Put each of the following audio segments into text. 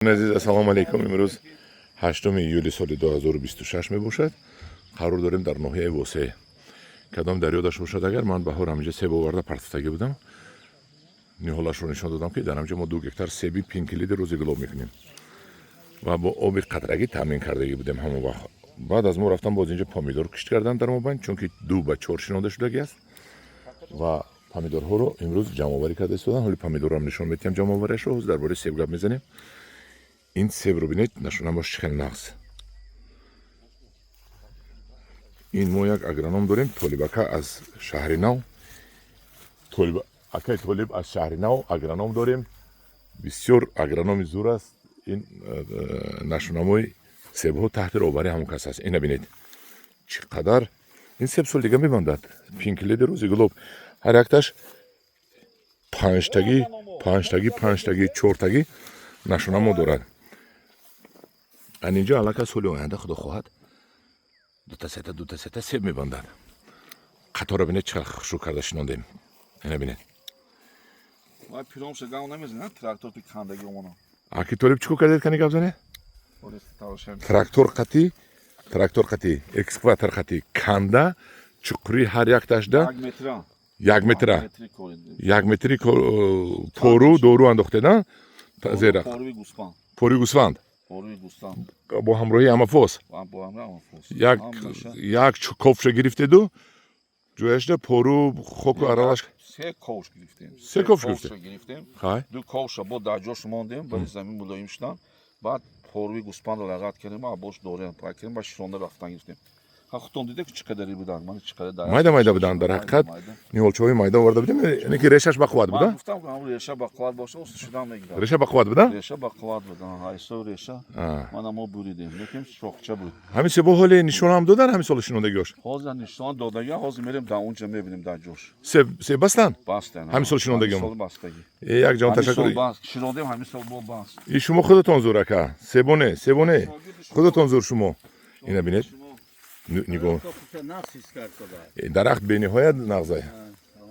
Азиз, ассалому алайкум. Имрӯз 8 июли соли 2026 мебошад. Қарор дорем дар ноҳияи Восе. Кадом дарё дошта бошад, агар ман баҳор ҳаминҷа себ оварда партофтагӣ будам, ниҳолашро нишон додам, ки дар ҳаминҷа мо 2 гектар себи Пинк Леди, Рози Глоб мекунем ва бо оби қатрагӣ таъмин кардагӣ будем ҳамон вақт. Баъд аз мо рафтам, боз инҷа помидор кишт кардан дар мобайн, чунки 2 ба 4 шинонда шудагӣ аст ва помидорҳоро имрӯз ҷамъоварӣ карда истодан. Ҳоли помидорам нишон медиҳам, ҷамъовариашро. Ҳозир дар бораи себ гап мезанем. Ин себро бинед, нашонамош чӣ хеле нағз. Ин мо як агроном дорем, Толибака аз шаҳри Нав. Толиб, акай Толиб аз шаҳри Нав агроном дорем, бисёр агрономи зур аст. Ин нашунамои себҳо таҳти роҳбари ҳамон кас аст. Ина бинед, чӣ қадар ин себ сол дига мебандад. Пинк Леди, Рози Глоб, ҳар якташ панҷтагӣ, панҷтагӣ, панҷтагӣ, чортагӣ нашунамо дорад. Ан инҷо аллакай соли оянда, худо хоҳад, дута, сета, дута, сета себ мебандад. Қатора бинед, чӣ қадар хушрӯ карда шинондем. Ина бинед. Вай пиромша гав намезанад, трактор пи кандаги омона. Аки Толиб, чӣ кор кардед? Кани гап занед. Трактор қатӣ, трактор қатӣ, экскаватор қатӣ канда, чуқури ҳар якташда як метра. 1 метра, 1 метри пору, дору андохтед зера. Поруи гӯсфанд. Поруи гӯсфанд. Поруи гӯсфанд. Бо ҳамроҳии амафос. Бо ҳамроҳи амафос. Як як ковша гирифтеду ҷояшда пору, хоку аралаш. Се ковш гирифтем. Се ковш гирифтем. Гирифтем. Хай. Ду ковша бо дар ҷош мондем, баъди замин мулоим шудан, баъд поруи гӯсфандро лағат кардем, абош дорем пай кардем, ба широнда рафтан гирифтем. Ха, худтон диде, ки чӣ қадаре буданд, мана чӣ қадар. Майда майда буданд. Дар ҳақиқат ниҳолчаҳои майда оварда будем, яъне ки решаш бақувват буда. Ман гуфтам, ки ҳамон реша бақувват боша, уст шудан мегирад. Реша бақувват буда. Реша бақувват буд, ҳайсо реша. Мана мо буридем, лекин шохча буд. Ҳамин себо ҳоле нишонам додан, ҳамин соли шинондагиҳош? Ҳозир нишон додага, ҳозир мерем дар онҷа, мебинем дар ҷош. Себ, себ бастанд? Бастанд. Ҳамин сол шинондагиҳо? Сол бастагӣ. Як ҷон ташаккур. Шинондем, ҳамин сол бо баст. И шумо худатон зур, ака. Себоне, себоне, худатон зур шумо. Ина бинед, нигоҳ, дарахт бениҳоят нағза.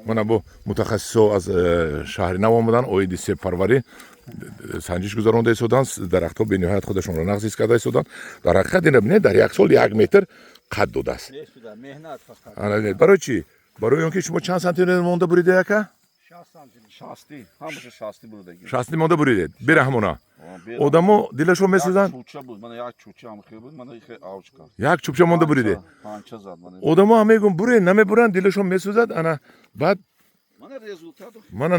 Мана бо мутахассисо аз шаҳри Нав омадан, оиди себпарварӣ санҷиш гузаронда истоданд. Дарахтҳо бениҳоят худашонро нағз ҳис карда истоданд. Дар ҳақиқат, ина бинед, дар як сол 1 метр қад додааст. Барои чӣ? Барои он ки шумо чанд сантиметр монда буриде, ака? Шасти, ҳамаша шасти буридаги. Шасти монда буридед, бераҳмона. Одамо дилашон месӯзанд. Чӯча буд, мана як чӯча ҳам хел буд, мана хел авҷ кард. Як чӯбча монда буридед. Панча зад мана. Одамо ҳам мегӯм, буред, намебуранд, дилашон месӯзад. Ана баъд мана результат. Мана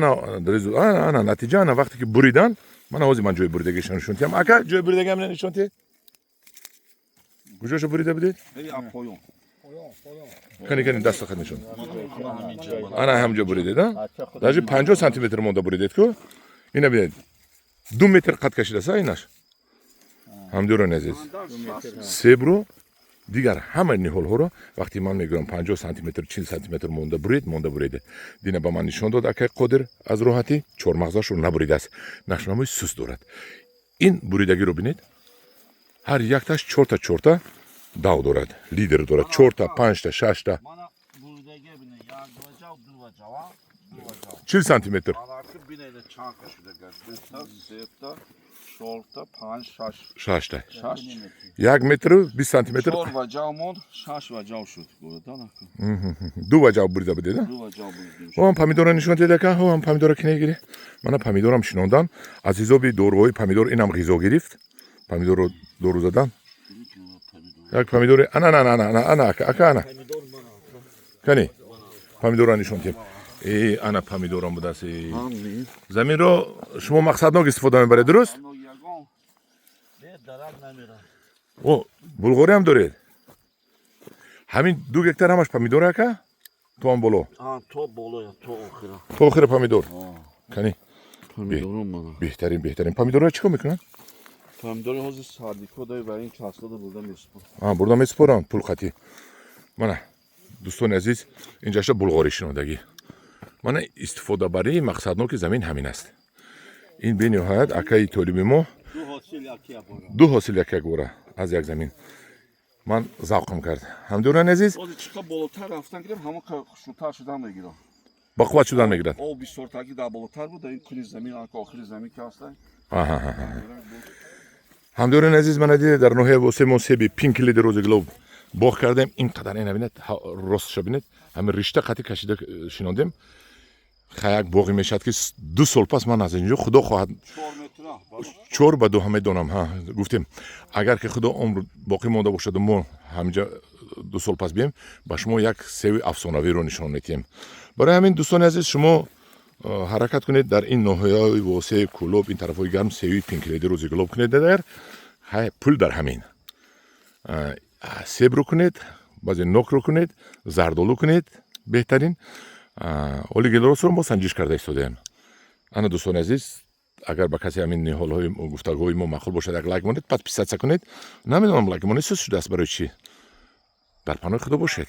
ана натиҷа, ана вақте ки буридан. Мана ҳозир ман ҷои буридагиша нишон диҳам. Ака, ҷои буридаги ҳамина нишон диҳед. Куҷоша бурида будед? Поён. Кани, кани, даста нишон. Ана ҳамҷо буридед, а даже 50 сантиметр монда буридед ку. Ина бинед, 2 метр қад кашидаса инаш. Ҳамдиёрони азиз, себро, дигар ҳама ниҳолҳоро вақте ман мегӯям 50 сантиметр, 40 сантиметр монда буред, монда буред. Дина ба ман нишон дод акай Қодир, аз роҳатӣ чормағзашро набуридааст, нашунамои суст дорад. Ин буридагиро бинед, ҳар якташ чорта, чорта дав дорад, лидер дорад, чорта, панҷта, шашта. Мана буридаги бинед, як ваҷав, ду ваҷава, ду ваҷав. 40 сантиметр. Анаки бинед, чанд шудага: дута, сета, чорта, панҷ, шаш. Шашта. Шаш. 1 метру 20 сантиметр. Чор ваҷав монд, шаш ваҷав шуд. Ду ваҷав бурида будед? Ду ваҷав буридем. Ҳам помидора нишон диҳед, ака. Ҳам помидора ки негири. Мана помидорам шинондан, аз ҳисоби доруҳои помидор инам ғизо гирифт. Помидорро дору задан. Як помидори, ана, ана, ана, ана, ана, ака, ака, ана, кани помидора нишон диҳем. Э, ана помидорам будааст. Заминро шумо мақсаднок истифода мебаред, дуруст? О, булғориам доред. Ҳамин 2 гектар ҳамаш помидор, ака, то он боло? То боло, то охира. То охира помидор. Кани, беҳтарин, беҳтарин. Помидорро чӣ кор мекунанд? Помидори ҳозир садико дай ва ин каслода бурда месупорам. Бурда месупорам пул қатӣ. Мана, дӯстони азиз, инҷаша булғорӣ шинодагӣ. Мана, истифодабарии мақсадноки замин ҳамин аст. Ин бениҳоят акаи Толиби мо ду ҳосил як як бора аз як замин. Ман завқам кард, ҳамдиёрони азиз. Ҳозир чӣ қадр болотар рафтан гирем, ҳамон хушнутар шудан мегирад. Ба қувват шудан мегирад. Об бисёртаги дар болотар буд, дар ин куни замин, охири замин ки ҳаста. Ҳамдиёрони азиз, мана дидед, дар ноҳияи Восе мо себи Пинк Леди, Рози Глоб боғ кардем. Ин қадар ина бинед, ростша бинед, ҳамин ришта қати кашида шинондем. Ха, як боғе мешавад, ки 2 сол пас ман аз инҷо, худо хоҳад, 4 ба 2 ҳам медонам. Ҳа, гуфтем, агар ки худо умр боқӣ монда бошаду мо ҳаминҷа 2 сол пас бием, ба шумо як севи афсонавиро нишон медиҳем. Барои ҳамин, дӯстони азиз, шумо ҳаракат кунед, дар ин ноҳияҳои Восе, Кӯлоб, ин тарафҳои гарм севи Пинк Леди, Рози Глоб кунед. Дар пул дар ҳамин себро кунед, баъзе нокро кунед, зардолу кунед, беҳтарин. Оли гелоросро мо санҷиш карда истодаем. Ана, дӯстони азиз, агар ба касе ҳамин ниҳолҳои гуфтагӯи мо маъқул бошад, як лайк монед, подписаться кунед. Намедонам, лайк монед суст шудааст барои чӣ. Дар паноҳи худо бошед.